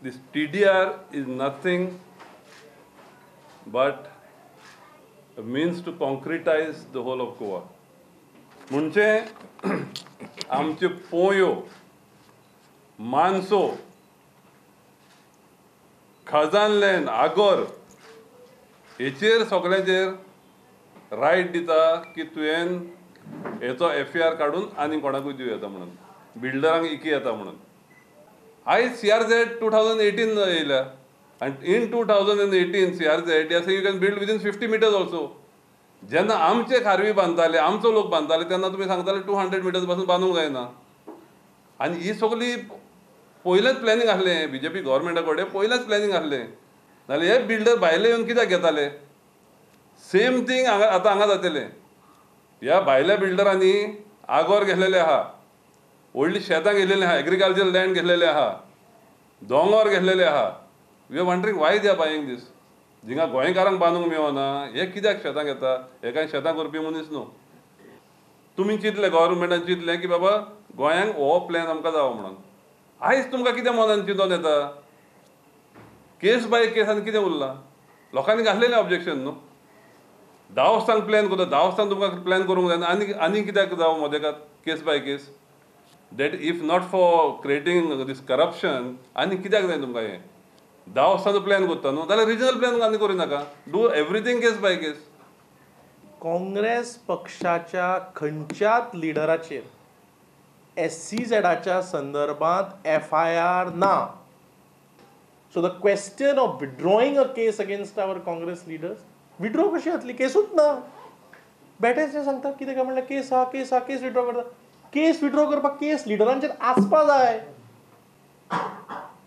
This TDR is nothing but a means to concretize the whole of Goa. म्हणजे आमच्यो पोंयो, मानसो, Khajan land, आगोर हेचेर सगळ्यांचेर right दिता की तुवें हेचो एफआर काडून आनी कोणाकूय दिवं येता म्हणून, बिल्डरांक इकी येता म्हणून. आयज CRZ 2018 येयल्या आनी in 2018 CRZ they say you can build within 50 meters also. जेन्ना आमचे खारवी बांदताले, आमचो लोक बांदताले, तेन्ना तुमी सांगताले 200 मिटर्स पासून बांदूंक जायना. आनी ही सगळी पयलेंच प्लॅनिंग आसलें बीजेपी गव्हर्मेंटा कडेन, पयलेंच प्लॅनिंग आसलें. नाल्यार हे बिल्डर भायले येवन कित्याक घेताले? सेम थींग हांगा आतां हांगा जातलें. ह्या भायल्या बिल्डरांनी आगोर घेतलेले आहा, व्हडलीं शेतां घेतलेलीं आहा, एग्रीकल्चर लँड घेतलेले आहा, दोंगोर घेतलेले आहा. We are wondering why they are buying this. जिंगा गोंयकारांक बांदूंक मेळना, हे कित्याक शेतां घेता? हे कांय शेतां करपी मनीस न्हू. तुमी चिंतलें, गव्हर्मेंटान चिंतलें की बाबा गोंयांक हो प्लॅन आमकां जावो म्हणून. आयज तुमकां कितें मनान चिंतोन येता? केस बाय केस आनी कितें उरलां? लोकांनी घातलेलें ऑब्जेक्शन न्हू. 10 वर्सांक प्लॅन करता, 10 वर्सांक तुमकां प्लॅन करूंक जायना, आनी आनी कित्याक जावो मदेकात case by case? That if not for creating this corruption, आनी कित्याक जाय तुमकां हें? 10 वर्सांचो प्लॅन करता न्हू, जाल्यार रिजनल प्लॅन आनी करूं नाका. Do everything case by case. Congress पक्षाच्या खंयच्याच लिडराचेर एसईझेडाच्या संदर्भात एफआयआर ना. So the question of withdrawing a case against our Congress leaders, withdraw कशी जातली? केसूच ना. बेटेच ते सांगता कितें काय म्हणल्यार केस आहा, केस आहा, केस विड्रॉ करता. केस विड्रॉ करपाक केस लिडरांचेर आसपा जाय.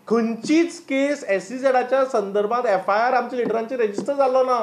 खंयचीच केस एसईझेडाच्या संदर्भात एफआयआर आमच्या लिडरांचेर रेजिस्टर जाल्लो ना.